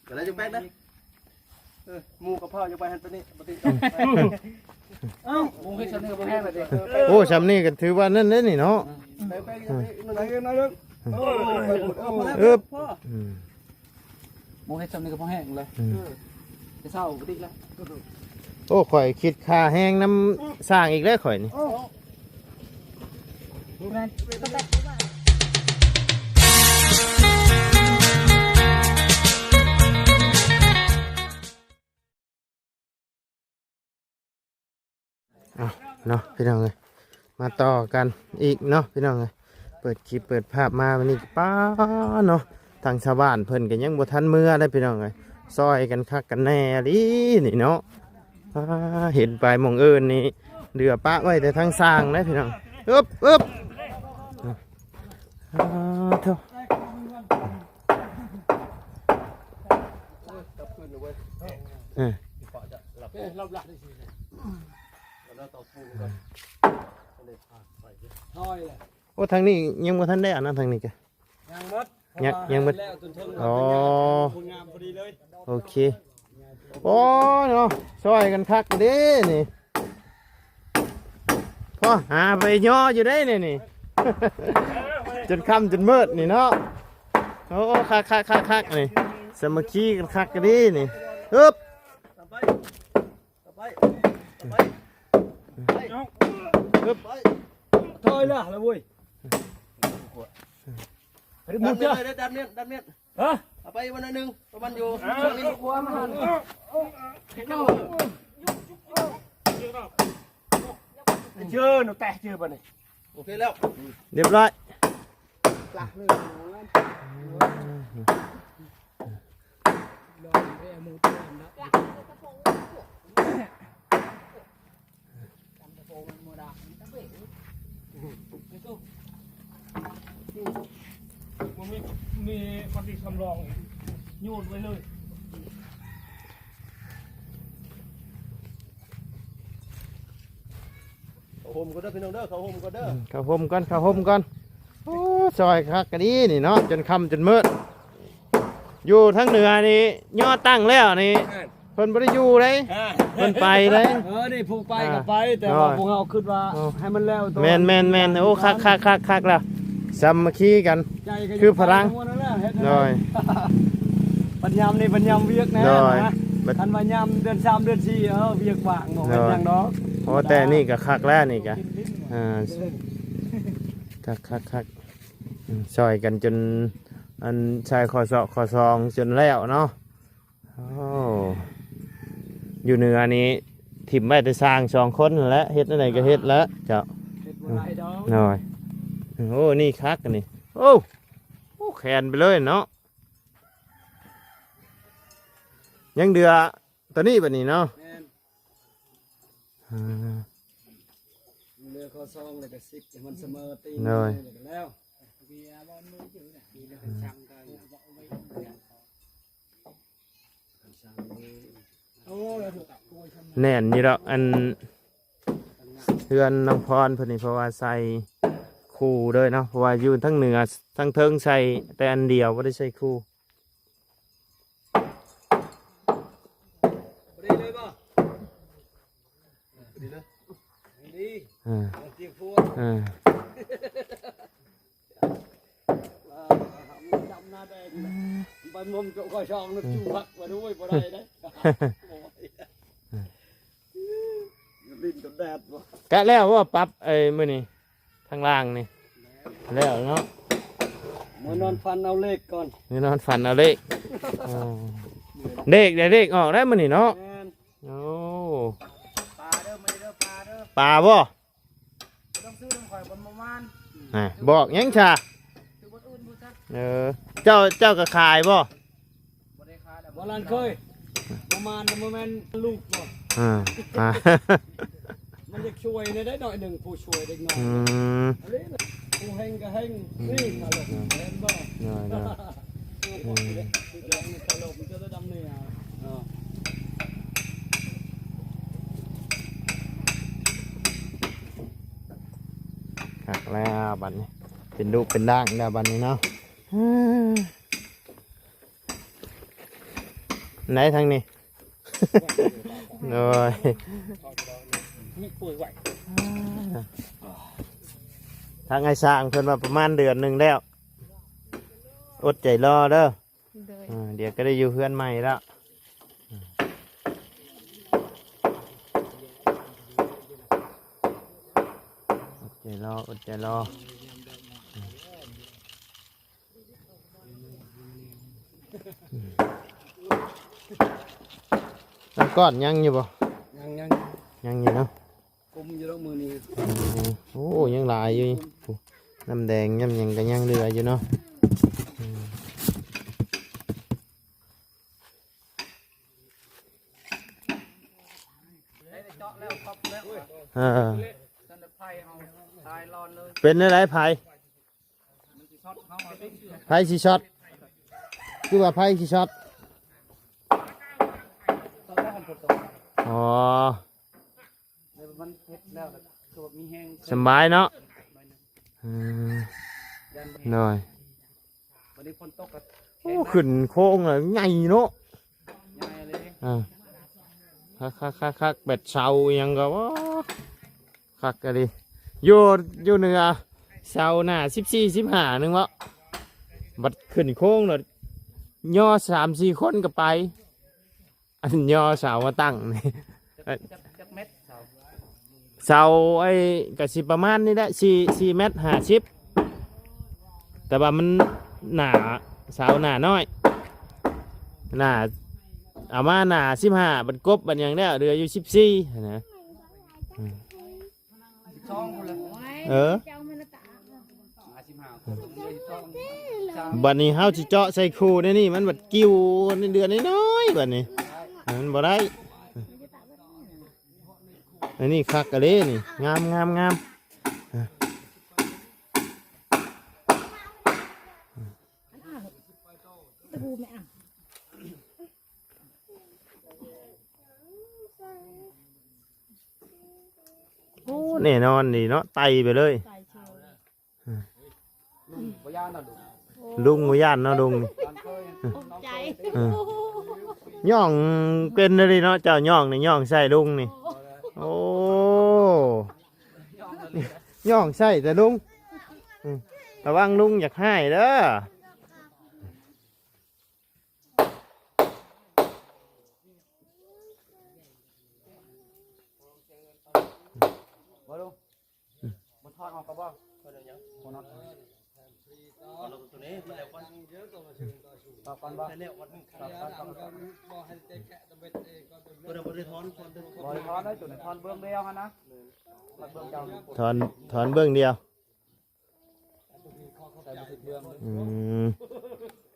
ກໍໄດ້ຈັກແປັກນະ. ເອີ ໝູ່ກັບເຜົ່າຢ່າໄປຫັ້ນໄປນີ້ ບໍ່ຕິດ. ເອົ້າ ໝູ່ເຮັດຊຳນີ້ກໍບໍ່ແພງແລ້ວເດ້. ໂອ້ ຊຳນີ້ກໍຖືວ່ານັ້ນເດ້ນີ້ເນາະ. ແປກໆ ອີກໜ້ອຍໜຶ່ງ ໜ້ອຍໜຶ່ງ. ເອີ ພໍແລ້ວ ເອີ ພໍ. ອືມ ໝູ່ເຮັດຊຳນີ້ກໍພໍແຮງແລ້ວ. ອືມ ເອີ ຈະເຊົາບໍ່ຕິດແລ້ວ. ໂອ້ ຂ້ອຍຄິດຄ່າແຮງນຳຊ່າງອີກແລ້ວຂ້ອຍນີ້. ເອົາເນາະພີ່ນ້ອງເອີຍ ມາຕໍ່ກັນອີກເນາະພີ່ນ້ອງເອີຍ. ເປີດຄລິບເປີດພາບມາວັນນີ້ ປ້າເນາະ ທາງຊາວບ້ານເພິ່ນກໍຍັງບໍ່ທັນເມືອເດ້ພີ່ນ້ອງເອີຍ. ຊ່ອຍກັນຄັກກັນແນ່ອີ່ຫຼີນີ້ເນາະ. ອ່າ ເຫັນໄປໝ່ອງອື່ນນີ້ ເຫຼືອປະໄວ້ແຕ່ທາງຊ່າງເດ້ພີ່ນ້ອງ. ອຶບ ອຶບ ອ່າ ໂທ້ ເອີ ໂອ້ ທາງນີ້ຍັງບໍ່ທັນແລ້ວນະ ທາງນີ້ກະ ຍັງໝົດ ຍັງ ຍັງໝົດ. ອໍ ໂອເຄ. ໂອ້ເນາະ ຊ່ອຍກັນຄັກເດ້ນີ້. ພໍຫາໄປຍໍຢູ່ໄດ້ນີ້ນີ້ ຈົນຄ່ຳຈົນມືດນີ້ເນາະ. ໂອ້ ຄັກໆໆໆ ນີ້ ສາມັກຄີກັນຄັກເດ້ນີ້. ອຶບ ໄປ ໄປ ໄປ ໄປ ອຶບ ໄປ ຖອຍລະລະເວີຍ. ດັນເມນເດີ ດັນເມນ ດັນເມນ. ຮະ ເອົາໄປອີກໜ້ອຍໜຶ່ງ ປະມານຢູ່ຊ່ວງນີ້. ເຈີໜູແຕະເຈີບັດນີ້. ໂອເຄແລ້ວ ຮຽບຮ້ອຍ. ບໍ່ມີ ມີປະຕິສຳລອງອີກ ໂຍນໄວ້ເລີຍ. ເຂົ້າຮົ່ມກ່ອນເດີພີ່ນ້ອງເດີ ເຂົ້າຮົ່ມກ່ອນເດີ. ອືມ ເຂົ້າຮົ່ມກ່ອນ ເຂົ້າຮົ່ມກ່ອນ. ໂອ້ ຊ່ອຍຄັກກະດີນີ້ເນາະ ຈົນຄ່ຳຈົນມືດ. ຢູ່ທາງເໜືອນີ້ຍໍຕັ້ງແລ້ວນີ້ ເພິ່ນບໍ່ໄດ້ຢູ່ເດ້ ເພິ່ນໄປເດ້. ເອີ ນີ້ຜູ້ໄປກໍໄປ ແຕ່ວ່າພວກເຮົາຄິດວ່າໃຫ້ມັນແລ້ວ. ແມ່ນໆໆ. ໂອ້ ຄັກໆໆໆ ແລ້ວສາມັກຄີກັນຄືພະລັງ. ໂດຍ ບັດຍາມນີ້ບັດຍາມວຽກແນ່. ໂດຍ ຄັນວ່າຍາມເດືອນສາມເດືອນສີ່ ເອີ ວຽກວ່າງບໍ່ເຮັດຫຍັງດອກ. ໂອ້ ແຕ່ນີ້ກໍຄັກແລ້ວນີ້ກະ ອ່າ ຄັກໆໆ. ອືມ ຊ່ອຍກັນຈົນ ອັນ ໃສ່ຂໍ້ສອກຂໍ້ສອງຈົນແລ້ວເນາະ. ໂອ້ ຢູ່ເໜືອນີ້ຖິ້ມໄວ້ແຕ່ຊ່າງສອງຄົນຫັ້ນແຫຼະ ເຮັດແນວໃດກໍເຮັດແຫຼະເຈົ້າ. ເຮັດບໍ່ໄດ້ດອກ. ໂອ້ຍ ໂອ້ ນີ້ຄັກອັນນີ້. ໂອ້ ໂອ້ ແຂນໄປເລີຍເນາະ. ຍັງເດືອຕົວນີ້ບັດນີ້ເນາະ. ແມ່ນ ອ່າ ເຫຼືອຂໍ້ສອງແລ້ວກໍສິບໃຫ້ມັນສະເໝີຕີນ. ໂດຍ ແລ້ວກໍແລ້ວ. ແໜ້ນຢູ່ດອກ ອັນ ເຮືອນນ້ອງພອນເພິ່ນນີ້ ເພາະວ່າໃສ່ຄູ່ເລີຍເນາະ ເພາະວ່າຢູ່ທາງເໜືອທາງເທິງໃສ່ແຕ່ອັນດຽວ ບໍ່ໄດ້ໃສ່ຄູ່. ບໍ່ໄດ້ເລີຍບໍ່? ດີເດີ ດີ ອ່າ ເຕີຍງພົວ ອ່າ ດຳໜ້າແດງ ໄປມຸມໂຈະຄອຍຊ່ອງນະ ຈູຮັກວ່າດ້ວຍ ບໍ່ໄດ້ເດ້. ຫຼິ້ນກັບແດດບໍ່? ກະແລ້ວບໍ່ ປັບໄອ້ມື້ນີ້ ທາງລ່າງນີ້ ແລ້ວເນາະ. ມື້ນອນຝັນເອົາເລກກ່ອນ ມື້ນອນຝັນເອົາເລກ. ອໍ ເລກໄດ້ເລກອອກແລ້ວມື້ນີ້ເນາະ. ແມ່ນ. ໂອ້ ປາເດີ ມື້ນີ້ເດີ ປາເດີ. ປາບໍ່? ບໍ່ຕ້ອງຊື້ນຳຂ້ອຍ ບໍ່ປະມານ. ອ່າ ບອກຫຍັງຊະ? ຊື້ບ່ອນອື່ນພຸ້ນຊະ. ເອີ ເຈົ້າ ເຈົ້າກໍຂາຍບໍ່? ບໍ່ໄດ້ຂາຍແລ້ວ ບໍ່ລ້ານເຄີຍ ປະມານ ບໍ່ແມ່ນລູກບໍ່? ອ່າ ອ່າ ມັນຢາກຊ່ວຍແດ່ໄດ໋ ໜ້ອຍໜຶ່ງ ຜູ້ຊ່ວຍເດັກນ້ອຍ. ອືມ ອັນນີ້ລະ ຜູ້ເຮັງກໍເຮັງ. ອືມ ນີ້ ຕະຫຼົກ ເຫັນບໍ່? ນ້ອຍໆ ອືມ ຕະຫຼົກ ມັນຈະໄດ້ດຳເນີນເນາະ. ຄັກແລ້ວບັດນີ້ ເປັນຮູບເປັນຮ່າງແລ້ວບັດນີ້ເນາະ. ເອີ ໄດ້ທາງນີ້ ໂດຍ ທາງອ້າຍຊ່າງເພິ່ນວ່າປະມານເດືອນໜຶ່ງແລ້ວ ອົດໃຈລໍເດີ. ໂດຍ ອ່າ ດຽວກໍໄດ້ຢູ່ເຮືອນໃໝ່ແລ້ວ ອົດໃຈລໍ ອົດໃຈລໍ. ນ້ຳກ້ອນຍັງຢູ່ບໍ່? ຍັງ ຍັງ ຍັງຢູ່ເນາະ ກຸມຢູ່ດອກມື້ນີ້. ໂອ້ ຍັງຫຼາຍຢູ່ນີ້ ນ້ຳແດງ ນ້ຳຫຍັງກໍຍັງເຫຼືອຢູ່ເນາະ. ເອີ ເປັນແນວໃດໄຟ? ໄຟຊິຊັອດ ຄືວ່າໄຟຊິຊັອດ? ອໍ ສຳບາຍເນາະ. ໂດຍ ໂອ້ ຂຶ້ນໂຄ້ງລະໃຫຍ່ເນາະ. ອ່າ ຄັກໆໆໆ ແບບເສົາອີ່ຫຍັງກໍ ໂອ້ ຄັກອີ່ຫຼີ ຢູ່ ຢູ່ເໜືອເສົາໜ້າສິບສີ່ ສິບຫ້າ ໜຶ່ງເນາະ ບັດຂຶ້ນໂຄ້ງລະຍໍສາມສີ່ຄົນກໍໄປ ອັນຍໍເສົາມາຕັ້ງນີ້ ຈັກ ຈັກ ຈັກແມັດເສົາ? ເສົາໄອ້ກະຊິປະມານນີ້ແຫຼະ ສີ່ ສີ່ແມັດຫ້າສິບ ແຕ່ວ່າມັນໜ້າ ເສົາໜ້ານ້ອຍ ໜ້າ ເອົາມາໜ້າສິບຫ້າ ບັດກົບບັດຫຍັງແລ້ວເຫຼືອຢູ່ສິບສີ່ຫັ້ນນະ. ເອີ ບັດນີ້ເຮົາຊິເຈາະໃສ່ຄູ່ໃນນີ້ ມັນບັດກິ້ວໃນເດືອນນ້ອຍໆ ບັດນີ້ ມັນບໍ່ໄດ້. ອັນນີ້ຄັກກະເລນີ້ ງາມໆໆ. ໂອ້ ແນ່ນອນດີເນາະ ໄຕ່ໄປເລີຍ. ລຸງບໍ່ຢ້ານເນາະ ລຸງ ລຸງບໍ່ຢ້ານເນາະ ລຸງນີ້ ເອີ ຍ່ອງເປັນເລີຍເນາະ ເຈົ້າຍ່ອງນີ້ ຍ່ອງໃສ່ລຸງນີ້. ໂອ້ ຍ່ອງໃສ່ແຕ່ລຸງ ອືມ ລະວັງລຸງຢາກຮ້າຍເດີ. ບໍ່ລຸງ ບໍ່ຖອດອອກກໍບໍ່? ບໍ່ຖອດ ຖອດອອກຕົວນີ້ ຖອດອອກກ່ອນບໍ່? ຖອດອອກກ່ອນ ຖອດອອກກ່ອນ ບໍ່ໄດ້ຖອນ ບໍ່ໄດ້ຖອນເລີຍ ຕົວນີ້ຖອນເບື້ອງດຽວຫັ້ນນະ ຖອນເບື້ອງດຽວ ຖອນ ຖອນເບື້ອງດຽວ. ອືມ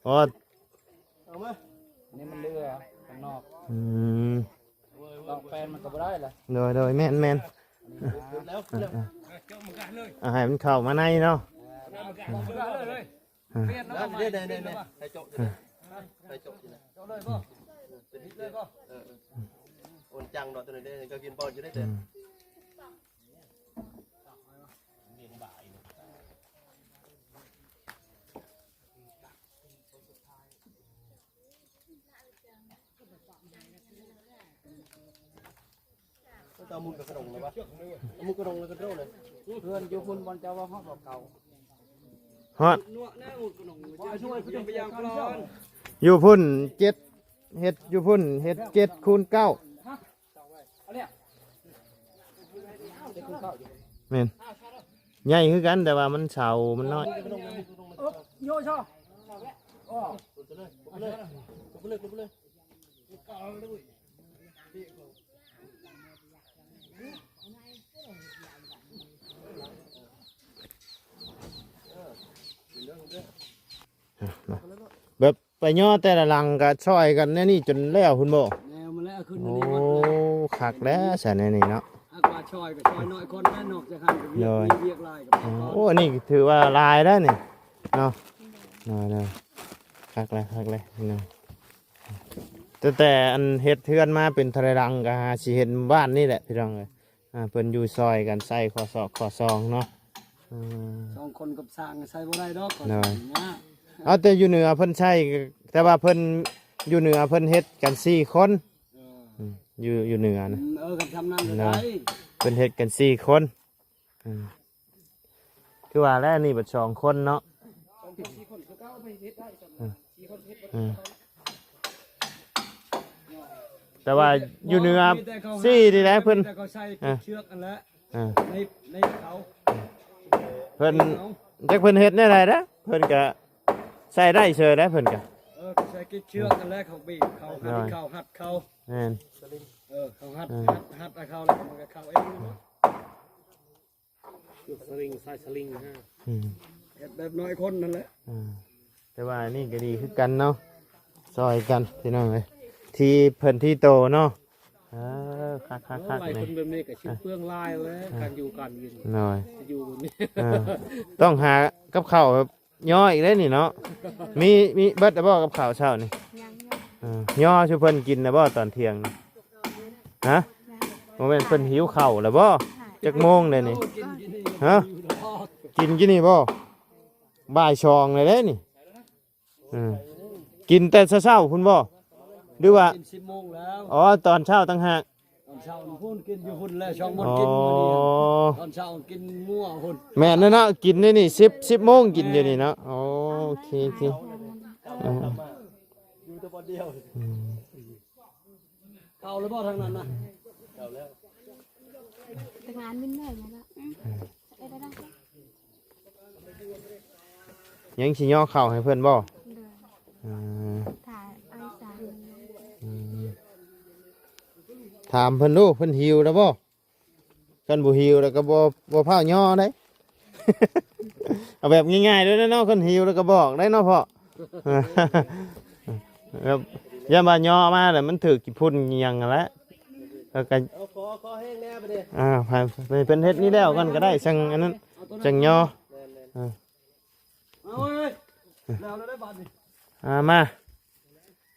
ອໍ ອັນນີ້ມັນເຫຼືອຂ້າງນອກ ອືມ ຕ້ອງແປນມັນກໍບໍ່ໄດ້ລະ ໂດຍ ໂດຍ ແມ່ນ ແມ່ນ ເອົາໃຫ້ມັນເຂົ້າມາໃນເນາະ. ເອີ ເດ້ໆໆ ໃຫ້ເຈາະ ໃຫ້ເຈາະ ເຈາະເລີຍບໍ່? ເປັນເລີຍບໍ່? ເອີ ໂອນຈັງເນາະ ຕົວນີ້ເດ້ ເຈົ້າກິນບໍ່ຢູ່ໄດ້ແຕ່ ອືມ ເອົາໝູນໄປກະດົງເລີຍວະ ເອົາໝູນກະດົງເລີຍກະໂດດເລີຍ ເພື່ອນຢູ່ພຸ້ນບ່ອນເຈົ້າວ່າຮອດບໍ່ເກົ່າ ຮອດ ຢູ່ພຸ້ນເຈັດ ເຮັດຢູ່ພຸ້ນເຮັດເຈັດຄູນເກົ້າ ແມ່ນ ໃຫຍ່ຄືກັນ ແຕ່ວ່າມັນເສົາມັນນ້ອຍ ແບບ ໄປຍໍແຕ່ລະຫຼັງກະຊ່ອຍກັນແນວນີ້ຈົນແລ້ວພຸ້ນບໍ່? ແລ້ວມາແລ້ວຂຶ້ນ ໂອ້ ນີ້ໝົດເລີຍ ຄັກແລ້ວຊັ້ນແນວນີ້ເນາະ ຫາກວ່າຊ່ອຍກໍຊ່ອຍໜ້ອຍຄົນແລ້ວ ນອກຈາກຫັ້ນກໍວຽກ ໂດຍ ມີວຽກຫຼາຍກໍ ໂອ້ ອັນນີ້ຖືວ່າຫຼາຍແລ້ວນີ້ເນາະ ໂດຍ ໂດຍ ຄັກແລ້ວ ຄັກແລ້ວພີ່ນ້ອງ ຕັ້ງແຕ່ອັນເຮັດເຮືອນມາເປັນເທົ່າໃດຫຼັງກໍຫາຊິເຫັນບ້ານນີ້ແຫຼະພີ່ນ້ອງເອີຍ. ອ່າ ເພິ່ນຢູ່ຊ່ອຍກັນໃສ່ຂໍ້ສອກຂໍ້ສອງເນາະ ອືມ ສອງຄົນກັບຊ່າງໃສ່ບໍ່ໄດ້ດອກ ໂດຍ ຍາກ ເອົາແຕ່ຢູ່ເໜືອເພິ່ນໃສ່ ແຕ່ວ່າເພິ່ນ ຢູ່ເໜືອເພິ່ນເຮັດກັນສີ່ຄົນ. ເອີ ອືມ ຢູ່ ຢູ່ເໜືອນະ ເອີ ກັນຊຳນັ້ນກໍໄດ້. ເພິ່ນເຮັດກັນສີ່ຄົນ. ອືມ ຄືວ່າແລ້ວ ນີ້ບັດສອງຄົນເນາະ. ອືມ ແຕ່ວ່າຢູ່ເໜືອສີ່ນີ້ແຫຼະ ເພິ່ນ ມີແຕ່ເຂົາໃສ່ ເອີ ເຊືອກຫັ້ນແຫຼະ. ເອີ ໃນ ໃນເຂົາ ເພິ່ນ ຈັກເພິ່ນເຮັດແນວໃດເດ້ ເພິ່ນກະໃສ່ໄດ້ເຊີຍແຫຼະ ເພິ່ນກະ ເອີ ກໍໃສ່ກິກເຊືອກຫັ້ນແຫຼະ ເຂົາບີບເຂົາ ໂດຍ ເຂົາຮັດເຂົາ. ແມ່ນ ເອີ ເຂົາຮັດ ເອີ ຮັດ ຮັດໃຫ້ເຂົາ ແລ້ວມັນກໍເຂົ້າເອງ. ສະລິງ ສາຍສະລິງນະ. ອືມ ເຮັດແບບນ້ອຍຄົນນັ້ນແຫຼະ. ອ່າ ແຕ່ວ່ານີ້ກໍດີຄືກັນເນາະ ຊ່ອຍກັນພີ່ນ້ອງເອີຍ ທີ່ເພິ່ນທີ່ໂຕເນາະ. ເອີ ຄັກໆໆ ໂອ້ຍ ນີ້ ຄົນແບບນີ້ກໍຊິເປືອງຫຼາຍແລ້ວ ອ່າ ການຢູ່ການກິນ ໂດຍ ຢູ່ແບບນີ້ ເອີ ຕ້ອງຫາກັບເຂົ້າ ຍໍອີກເດ້ນີ້ເນາະ. ມີ ມີເບິດແລ້ວບໍ່ກັບເຂົ້າເຊົ້ານີ້? ຍັງໆ. ເອີ ຍໍສູ່ເພິ່ນກິນແລ້ວບໍ່ຕອນທ່ຽງນີ້? ຮະ? ຍັງ. ບໍ່ແມ່ນເພິ່ນຫິວເຂົ້າແລ້ວບໍ່? ຍັງ. ຈັກໂມງແລ້ວນີ້? ຮະ? ກິນກິນນີ້ບໍ່? ບ່າຍສອງແລ້ວເດ້ນີ້. ເອີ ກິນແຕ່ເຊົ້າໆພຸ້ນບໍ່ ຫຼືວ່າ? ກິນສິບໂມງແລ້ວ. ອໍ ຕອນເຊົ້າຕ່າງຫາກ. ຕອນເຊົ້າພຸ້ນ ກິນຢູ່ພຸ້ນແຫຼະ ສອງໂມງ ອໍ ກິນມື້ນີ້. ຕອນເຊົ້າກິນງົວພຸ້ນ. ແມ່ນແລ້ວເນາະ ກິນຢູ່ນີ້ ສິບ ສິບໂມງກິນຢູ່ນີ້ເນາະ. ອໍ ໂອເຄໆ ເອີ ຢູ່ແຕ່ບ່ອນດຽວ. ອືມ ເຂົ້າແລ້ວບໍ່ທາງນັ້ນນະ? ເຂົ້າແລ້ວ. ແຕ່ງານມິນເນີນະ ອືມ ເຮັດໄດ້. ຍັງຊິຍໍເຂົ້າໃຫ້ເພິ່ນບໍ່? ໂດຍ. ເອີ ຖ້າອ້າຍສາວ. ອືມ ຖາມເພິ່ນດູ ເພິ່ນຫິວແລ້ວບໍ່? ຄັນບໍ່ຫິວແລ້ວກໍບໍ່ ບໍ່ພ້າວຍໍໄດ໋. ເອົາແບບງ່າຍໆເດີເນາະ ຄັນຫິວແລ້ວກໍບອກໄດ້ເນາະພໍ່. ແບບຢ້ານວ່າຍໍມາແລ້ວມັນຖືກຂີ້ຝຸ່ນອີ່ຫຍັງຫັ້ນແຫຼະ. ແລ້ວກໍ ເອົາ ຂໍ ຂໍແຮງແດ່ບາດນີ້. ອ່າ ໃຫ້ ໃຫ້ເພິ່ນເຮັດນີ້ແລ້ວກ່ອນກໍໄດ້ ຈັ່ງອັນນັ້ນ ຈັ່ງຍໍ. ແມ່ນໆ ເອີ ເອົາເວີຍ ແລ້ວແລ້ວໄດ໋ບາດນີ້. ອ່າ ມາ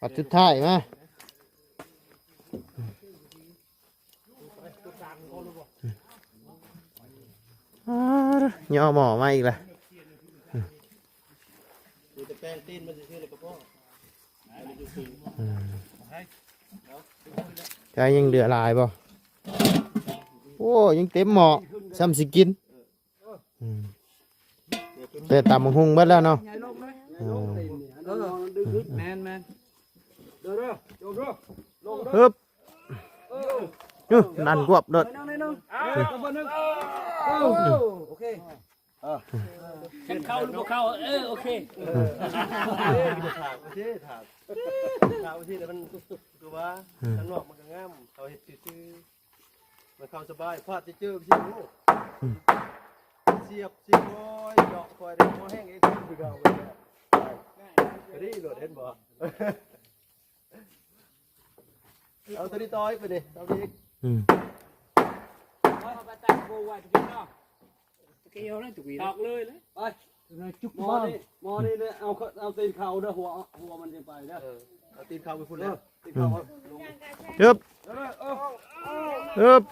ບັດສຸດທ້າຍມາ. ອ້າ ຍໍໝໍ້ມາອີກລະ. ມີແຕ່ແປງຕີນມັນຊື່ໆ ແລ້ວກໍພໍ. ອືມ ຈະຍັງເຫຼືອຫຼາຍບໍ່? ໂອ້ ຍັງເຕັມໝໍ້ ຊ່ຳຊິກິນ. ອືມ ແຕ່ຕຳບັກຫຸ່ງເບິດແລ້ວເນາະ. ເອີ ເອີ ແມ່ນໆ ເດີໆ ໂຈມເດີ ລົງເດີ ຮຶບ ເອີ ເອີ ນັ້ນກວບໂດດ. ໜຶ່ງ ໜຶ່ງ ໜຶ່ງ ເອີ ໂອເຄ ເອີ ເອີ ຄັນເຂົ້າຫຼືບໍ່ເຂົ້າ ເອີ ໂອເຄ ເອີ ຖາມ ໂອເຄ ຖາມ ຖາມ ໂອເຄ ແລ້ວມັນຄືວ່າ ອືມ ທາງນອກມັນກໍງາມ ເຂົາເຮັດຊື່ໆ. ມັນເຂົ້າສະບາຍ ພາດຈະເຈີຊິໂຫ ອືມ ສຽບຊິຄອຍເຈາະຄອຍໄດ້ພໍແຮງເອງຄືເກົ່າ. ໄປ ໄປດີໂລດ ເຫັນບໍ່? ເອົາຕົວນີ້ຕໍ່ອີກ ໄປນີ້ ເອົາອີກ. ອືມ ເອົາໄປຕັດໂບໄວ້ ຕະກີ້ເນາະ. ຕະກີ້ເອົາເລີຍ ຕະກີ້ ຕອກເລີຍເລີຍ ໄປ ຈຸກໝໍ້ນີ້ ໝໍ້ນີ້ເລີຍ ເອົາ ເອົາຕີນເຂົ້າເດີ ຫົວ ຫົວມັນຈັ່ງໄປເດີ. ເອີ ເອົາຕີນເຂົ້າໄປພຸ້ນແຫຼະ ເອີ ຕີນເຂົ້າ ອືມ ຮຶບ ເອີ ຮຶບ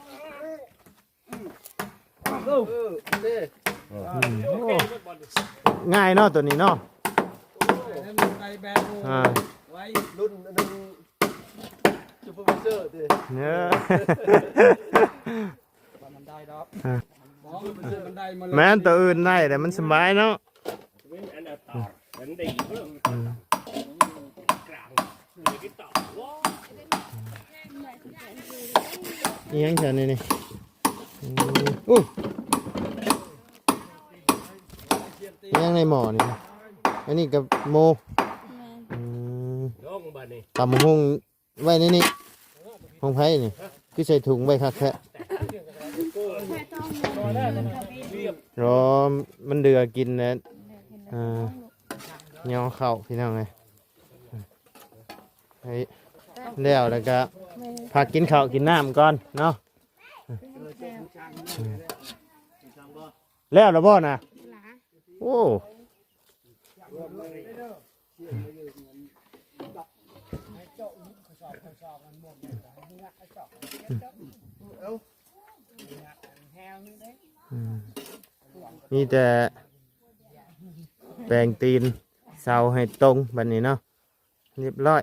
ເອີ ເອີ ເອີ ອືມ ໂອ້ ງ່າຍເນາະ ຕົວນີ້ເນາະ. ໂອ້ຍ ໃສ່ແບບ ອ່າ ໄວ້ ລຸ້ນອັນນັ້ນ ຊຸບເປີວິເຊີຕິ ເອີ ວ່າມັນໄດ້ດອກ ອ່າ ແມ່ນ ຕົວອື່ນໄດ້ແຕ່ມັນສະບາຍເນາະ. ອືມ ອີຫຍັງຊັ້ນນີ້ ນີ້ ໂອ້ ອີຫຍັງໃນໝໍ້ນີ້? ອັນນີ້ກໍໂມ ແມ່ນ ອືມ ຕຳບັກຫຸ່ງ ໄວ້ໃນນີ້ ຂອງໃຜນີ້ ຄືໃສ່ຖົງໄວ້ຄັກແທ້? ອືມ ລໍມັນເດືອກິນແລ້ວ ອ່າ ຍໍເຂົ້າພີ່ນ້ອງເອີຍ. ໃຫ້ແລ້ວ ແລ້ວກໍພັກກິນເຂົ້າກິນນ້ຳກ່ອນເນາະ. ແລ້ວລະບໍ່ນະ? ໂອ້ ອືມ ມີແຕ່ແປງຕີນເຊົາໃຫ້ຕົງບັດນີ້ເນາະ ຮຽບຮ້ອຍ.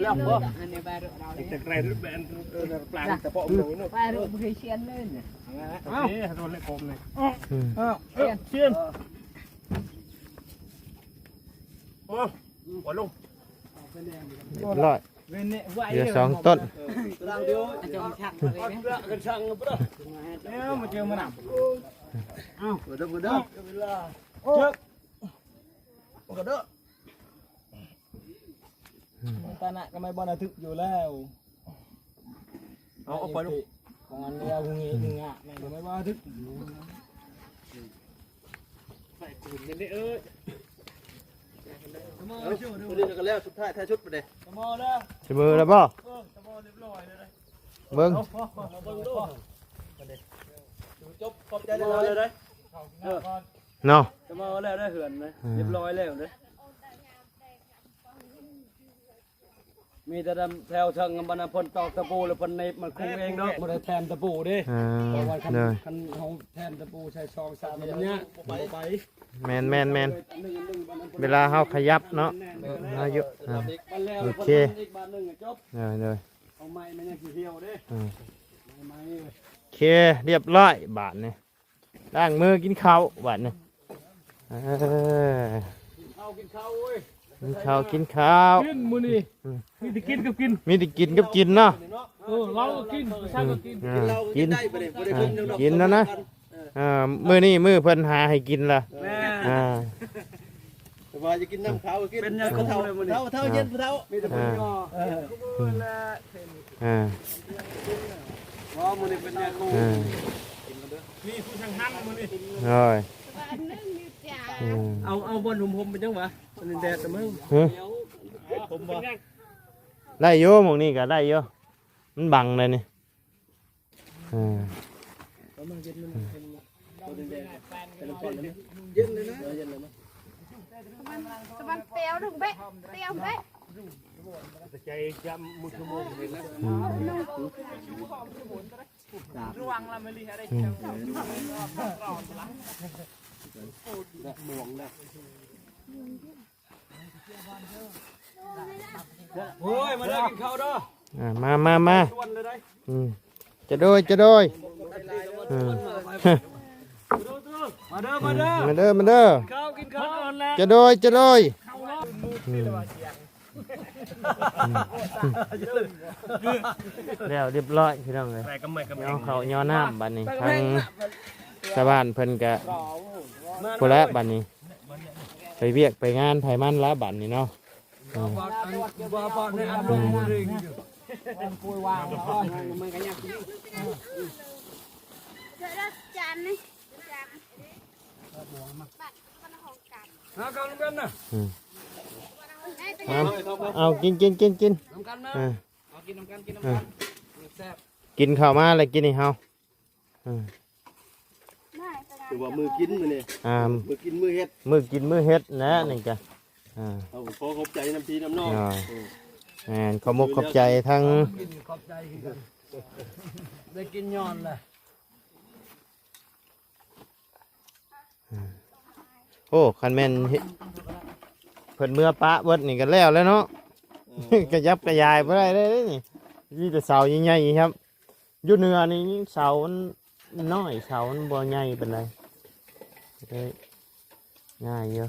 ແລ້ວບໍ່ ອັນນີ້ baru ເຮົາ ແຕ່ໄກລະແບນ ເອີ ປາງ ແຕ່ເປາະ baru ເນາະ baru ບໍ່ເຄີຍຊຽນເລີຍ ເອົາ ເອົາ ໂດນເລັກກົມນີ້ ອືມ ເອົາ ຊຽນ ມາ ບໍ່ລົງ ຮຽບຮ້ອຍ ເຫຼືອສອງຕົ້ນ ເອົາ ມາເຈີມານຳ ເອົາ ກະເດີ ກະເດີ ກະເດີ ຕານະກະໄມບໍ່ນະຖືກຢູ່ແລ້ວ ເອົາ ເອົາໄປລູກ ຂອງອັນດຽວນີ້ ນີ້ງະ ແມ່ນກະໄມບໍ່ນະຖືກ ໃສ່ປູນກັນເດ້ ເອີຍ ເອົາ ຕົວນີ້ກະແລ້ວ ສຸດທ້າຍ ທ້າຍສຸດບາດນີ້ ສະເໝີແລ້ວບໍ່ ເອີ ສະເໝີຮຽບຮ້ອຍເລີຍ ເບິ່ງ ເບິ່ງດູ ຈົບ ຂອບໃຈຫຼາຍໆ ເນາະ ສະເໝີແລ້ວເດີ ເຮືອນນະ ອືມ ຮຽບຮ້ອຍແລ້ວເດີ. ມີແຕ່ແຖວເທິງ ມັນນະ ເພິ່ນຕອກຕະປູ ແລ້ວເພິ່ນເນັບມັນຄຸງເອງດອກ ບໍ່ໄດ້ແທນຕະປູເດ້. ອ່າ ເພາະວ່າຄັນ ໂດຍ ຄັນເຮົາແທນຕະປູໃສ່ສອງສາມ ມັນຍາກ ບໍ່ໄປ. ແມ່ນໆໆ ເວລາເຮົາຂະຫຍັບເນາະ ເຮົາຢູ່ ອ່າ ໂອເຄ ເອີ ໂດຍ ໂດຍ ເອົາໄມ້ມັນຍັງຊິຫ່ຽວເດ້ ອ່າ ໄມ້ ໂອເຄ ລຽບຮ້ອຍ ບາດນີ້ ລ້າງມືກິນເຂົ້າບາດນີ້ ເອີ ກິນເຂົ້າ ກິນເຂົ້າ ໂອ້ຍ ກິນເຂົ້າ ກິນເຂົ້າ ກິນມື້ນີ້ ອືມ ມີແຕ່ກິນກັບກິນ ມີແຕ່ກິນກັບກິນເນາະ ເອີ ເຫຼົ້າກໍກິນ ຜູ້ຊາຍກໍກິນ ອືມ ກິນ ກິນ ກິນແລ້ວນະ ເອີ ມື້ນີ້ມື້ເພິ່ນຫາໃຫ້ກິນລະ ແມ່ນ ອ່າ ແຕ່ວ່າຈະກິນນ້ຳຂາວກໍກິນ ເປັນຍາຄູເລີຍມື້ນີ້ ເຖົ້າ ເຖົ້າ ເຢັນຜູ້ເຖົ້າ ມີແຕ່ຜູ້ ອ່າ ເອີ ອ່າ ບໍ່ ມື້ນີ້ເປັນຍາຄູ ອ່າ ມີຜູ້ຊ່າງຫັ່ງມື້ນີ້ ໂອ້ຍ ອືມ ເອົາ ເອົາບ່ອນຫົມໆ ເປັນຫຍັງຫວາ ອັນນີ້ແດດນະເບິ່ງ ຮະ ຜົມບໍ່ ໄດ້ຢູ່ ໝ່ອງນີ້ກໍໄດ້ຢູ່ ມັນບັງໄດ໋ນີ້. ອ່າ ເຢັນເລີຍນະ ເຢັນເລີຍນະ ຕະວັນ ຕະວັນແປວໜຶ່ງເບະ ແປວເບະ ໃຈຈຳມຸດສະໝົງເຫັນນະ ອືມ ລະວັງລະມະລີ ອືມ ແລະມ່ວງນະ. ໂອ້ຍ ມາເດີ ກິນເຂົ້າເດີ ອ່າ ມາ ມາ ມາ ຊວນເລີຍເດ້ ອືມ ຈະໂດຍ ຈະໂດຍ ອ່າ ມາເດີ ມາເດີ ມາເດີ ກິນເຂົ້າ ກິນເຂົ້າ ຈະໂດຍ ຈະໂດຍ ອືມ ແລ້ວລຽບຮ້ອຍພີ່ນ້ອງເອີຍ ເອົາເຂົ້າຍໍນ້ຳບາດນີ້ ທາງຊາວບ້ານເພິ່ນກະພຸ້ນລະບາດນີ້ ໄປວຽກໄປງານໃຜມັນລະບາດນີ້ເນາະ. ອ່າ ອືມ ເອົາ ເອົາ ກິນ ກິນ ກິນ ກິນ ເອົາ ກິນນຳກັນ ກິນນຳກັນ ກິນເຂົ້າມາແລ້ວກິນໃຫ້ເຮົາ. ອືມ ຖືວ່າມື້ກິນມື້ນີ້ ອ່າ ມື້ກິນມື້ເຮັດ ມື້ກິນມື້ເຮັດນະນີ້ກະ ອ່າ ເຮົາກໍຂໍຂອບໃຈນຳພີ່ນຳນ້ອງ ອ່າ ເອີ ແມ່ນ ຂອບມຸກຂອບໃຈທັງ ຂອບໃຈຄືກັນ ໄດ້ກິນຍ້ອນລະ. ໂອ້ ຄັນແມ່ນເພິ່ນເມືອປະເບິດນີ້ກໍແລ້ວແລ້ວເນາະ ເອີ ຂະຫຍັບຂະຫຍາຍບໍ່ໄດ້ເລີຍນີ້ ມີແຕ່ເສົາໃຫຍ່ໆ ຄັບ ຢູ່ເໜືອນີ້ເສົາມັນນ້ອຍ ເສົາມັນບໍ່ໃຫຍ່ປານໃດ ກໍເລີຍງ່າຍຢູ່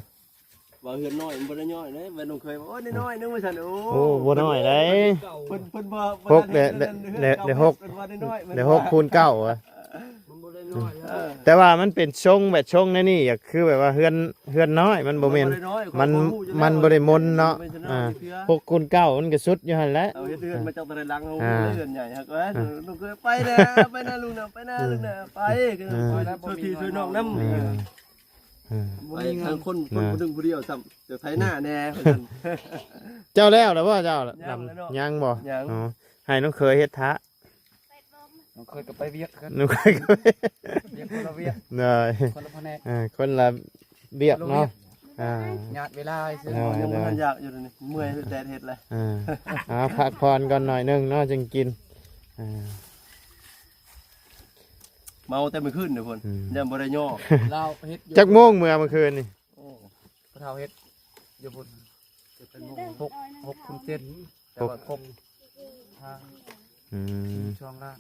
ວ່າເຮືອນນ້ອຍມັນບໍ່ໄດ້ນ້ອຍເດ້ ແມ່ນນ້ອງເຄີຍວ່າ ໂອ້ຍ ນ້ອຍໆ ໜຶ່ງວ່າຊັ້ນ ໂອ້ ໂອ້ ບໍ່ນ້ອຍເດ້ ເພິ່ນ ເພິ່ນບໍ່ ຫົກ ໄດ້ ໄດ້ ໄດ້ຫົກ ໄດ້ຫົກຄູນເກົ້າ ມັນບໍ່ໄດ້ນ້ອຍ ເອີ ແຕ່ວ່າມັນເປັນຊົງແບບຊົງໃນນີ້ ກໍຄືແບບວ່າເຮືອນ ເຮືອນນ້ອຍ ມັນບໍ່ແມ່ນ ມັນບໍ່ໄດ້ນ້ອຍ ມັນ ມັນບໍ່ໄດ້ມົນເນາະ ມັນບໍ່ໄດ້ນ້ອຍ ອ່າ ເທື່ອ ຫົກຄູນເກົ້າ ມັນກໍສຸດຢູ່ຫັ້ນແຫຼະ ເອົາເຮັດເຮືອນມາເຈົ້າກໍໄດ້ຫຼັງ ເຮົາ ອ່າ ເຮືອນໃຫຍ່ ເຮົາກໍ ອ່າ ລູກເອີຍ ໄປແລ້ວ ໄປນະລູກນະ ໄປນະ ອ່າ ລູກນະ ໄປ ອ່າ ຊ່ວຍພີ່ຊ່ວຍນ້ອງນຳ ອ່າ ອ່າ ໄປທາງຄົນ ຄົນຜູ້ໜຶ່ງຜູ້ດຽວຊ້ຳ ຈະໄຖນາແດ່ ວ່າຊັ້ນ ເຈົ້າແລ້ວແລ້ວບໍ່ ເຈົ້າ ຍັງບໍ່ ຍັງ ອໍ ໃຫ້ນ້ອງເຄີຍເຮັດຖ້າ ນ້ອງເຄີຍກໍໄປວຽກຄືກັນ ນ້ອງເຄີຍກໍໄປ ວຽກຄົນລະວຽກ ໂດຍ ຄົນລະພະແນກ ເອີ ຄົນລະວຽກເນາະ ຄົນລະວຽກ ອ່າ ຍາດເວລາຊື່ ໂດຍ ຍັງບໍ່ທັນຢາກຢູ່ນີ້ ເມື່ອຍແດດເຮັດແລ້ວ ອ່າ ເອົາພັກຜ່ອນກ່ອນໜ້ອຍໜຶ່ງເນາະ ຈຶ່ງກິນ ອ່າ ເມົາແຕ່ມື້ຄືນເດ້ພຸ້ນ ອືມ ຍັງບໍ່ໄດ້ຍໍ ລາວເຮັດຢູ່ ຈັກໂມງເມື່ອມື້ຄືນນີ້? ໂອ້ ພໍ່ເຖົ້າເຮັດຢູ່ພຸ້ນ ຫົກ ຫົກຄູນເຈັດ ແຕ່ວ່າກົບຜ້າ ອືມ ສອງລ້ານ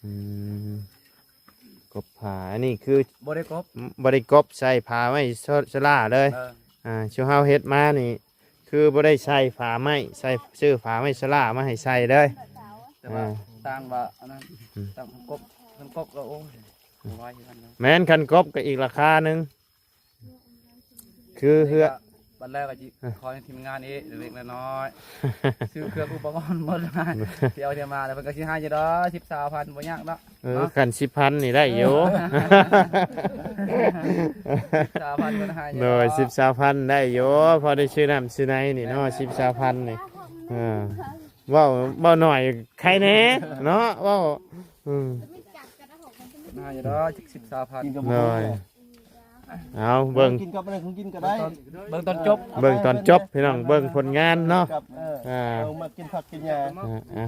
ອືມ ກົບຜ້າ ອັນນີ້ຄືບໍ່ໄດ້ກົບ ບໍ່ໄດ້ກົບ ໃສ່ຜ້າໄມ້ຊະ ຊະລາເລີຍ ເອີ ອ່າ ຊຸມເຮົາເຮັດມານີ້ ຄືບໍ່ໄດ້ໃສ່ຜ້າໄມ້ ໃສ່ ຊື້ຜ້າໄມ້ຊະລາມາໃຫ້ໃສ່ເລີຍ ແຕ່ວ່າ ອ່າ ຕ່າງວ່າອັນນັ້ນ ອືມ ຕ່າງກົບ ຄັນກົບກໍ ໂອ້ຍ ບໍ່ໄຫວຄືກັນເນາະ ແມ່ນ ຄັນກົບກໍອີກລາຄາໜຶ່ງ ຄືເຮືອ ບັດແລ້ວກໍຊິ ເອີ ຂໍໃຫ້ທີມງານເອກເລັກໆນ້ອຍໆ ຊື້ເຄື່ອງອຸປະກອນໝົດ ທີ່ເອົາທີ່ມາ ແລ້ວເພິ່ນກໍຊິໃຫ້ຢູ່ດອກ ສິບ ຊາວພັນ ບໍ່ຍາກດອກ ເອີ ເນາະ ຄັນສິບພັນນີ້ໄດ້ຢູ່ ເອີ ສິບ ຊາວພັນ ເພິ່ນໃຫ້ຢູ່ ໂດຍ ສິບ ຊາວພັນ ໄດ້ຢູ່ ພໍໄດ້ຊື້ນ້ຳຊື້ໃນນີ້ເນາະ ສິບ ຊາວພັນ ນີ້ ເອີ ເວົ້າ ເວົ້າໜ້ອຍໄຄແດ່ເນາະ ເວົ້າ ອືມ ໃຫ້ຢູ່ດອກ ຈັກສິບ ຊາວພັນ ໂດຍ. ເອົາເບິ່ງ ກິນກັບອັນນັ້ນ ຂອງກິນກໍໄດ້ ເບິ່ງຕອນຈົບ ເບິ່ງຕອນຈົບພີ່ນ້ອງ ເບິ່ງຜົນງານເນາະ ກັບ ເອີ ອ່າ ເອົາມາກິນຜັກກິນຫຍ້າ ອ່າ ອ່າ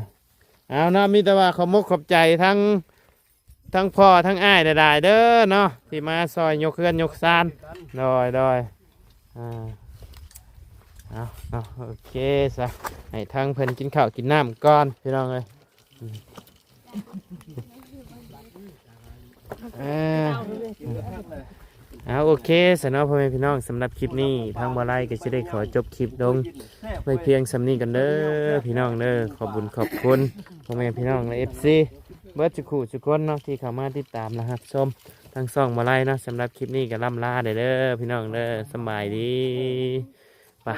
ເອົາເນາະ ມີແຕ່ວ່າຂອບມົກຂອບໃຈທັງ ທັງພໍ່ທັງອ້າຍຫຼາຍໆເດີເນາະ ທີ່ມາຊ່ອຍຍົກເຮືອນຍົກຊານ ໂດຍ ໂດຍ ອ່າ ເອົາເນາະ ໂອເຄຊະ ໃຫ້ທາງເພິ່ນກິນເຂົ້າກິນນ້ຳກ່ອນພີ່ນ້ອງເອີຍ ເອີ ເອົາ ໂອເຄຊະເນາະ ພໍ່ແມ່ພີ່ນ້ອງ ສຳລັບຄລິບນີ້ ທາງບໍ່ໄລກໍຊິໄດ້ຂໍຈົບຄລິບລົງໄວ້ພຽງສ່ຳນີ້ກ່ອນເດີພີ່ນ້ອງເດີ ຂອບບຸນຂອບຄຸນພໍ່ແມ່ພີ່ນ້ອງ ແລະ ເອັຟຊີ ເບິດສູ່ຄູ່ສູ່ຄົນເນາະ ທີ່ເຂົ້າມາຕິດຕາມ ແລະ ຮັບຊົມທາງຊ່ອງບໍ່ໄລເນາະ ສຳລັບຄລິບນີ້ກໍລ່ຳລາໄດ້ເດີພີ່ນ້ອງເດີ ສຳບາຍດີ ໄປ.